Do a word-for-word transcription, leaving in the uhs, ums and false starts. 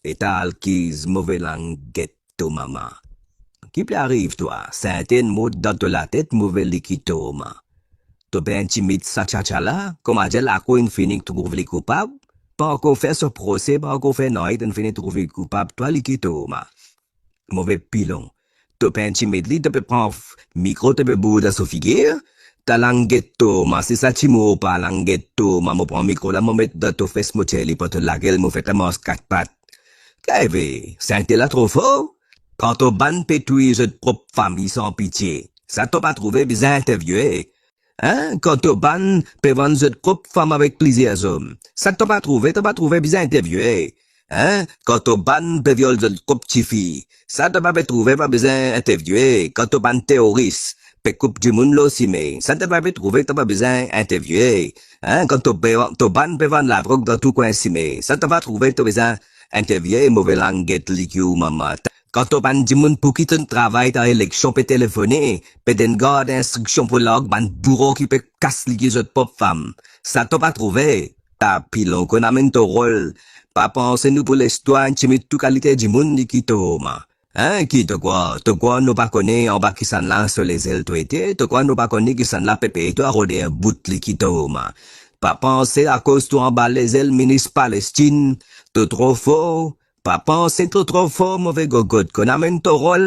E ta al kiz move lang get to mama. Ki pe ariv twa? Sinte inn mont dan to latet, move liki to mama. To pe intimid sa tchatcha la, kouma dir lakour inn fini trouv li koupab, pa ankor fer so prose, pa ankor fer nanye, inn fini trouv li koupab, twa liki to mama. Move pilon. To pe intimid li, to pe pran f-, mikro, to pe bour dan so figir. Ta lang get to mama, si sa ti mor pa lang get to mama, mo pran mikro la, mo met dan to fes, mo tir li par to lagel, mo fer twa mars kat pat. Keve, sinte la tro for. Kan to bann pe touy zot prop fami san pitie, sa to pa trouve bizin interviewe? Hein? Kan to bann pe vann zot prop fam avek plizier zom, sa to pa trouve, to pa trouve bizin interviewe? Hein? Kan to bann pe viol zot prop tifi, sa to pa pe trouve, pa bizin interviewe? Kan to bann teroris pe koup dimoun lor sime, sa to pa pe trouve, to pa bizin interviewe? Hein? Kan to pe, to bann pe vann ladrog dan tou kwin sime, sa to pa trouve, to bizin interviewe? Move lang get liki ou mama. Kan to bann dimoun pou ki to'nn travay dan eleksion pe telefone, pe donn gard instriksion pou larg bann bouron ki pe kas liki zot prop fam, sa to pa trouve? Ta pilon, konn amenn to rol. Pa panse nou pou les twa intimid tou kalite dimoun liki to mama. Hein, ki to krwar? To krwar nou pa kone anba kisannla so lezel to ete? To krwar nou pa kone kisannla pe pey twa, rode bout liki to mama? Pa panse akoz to anba lezel minis Palestinn, to tro for. Pa panse to tro for, move gogot. Konn amenn to rol.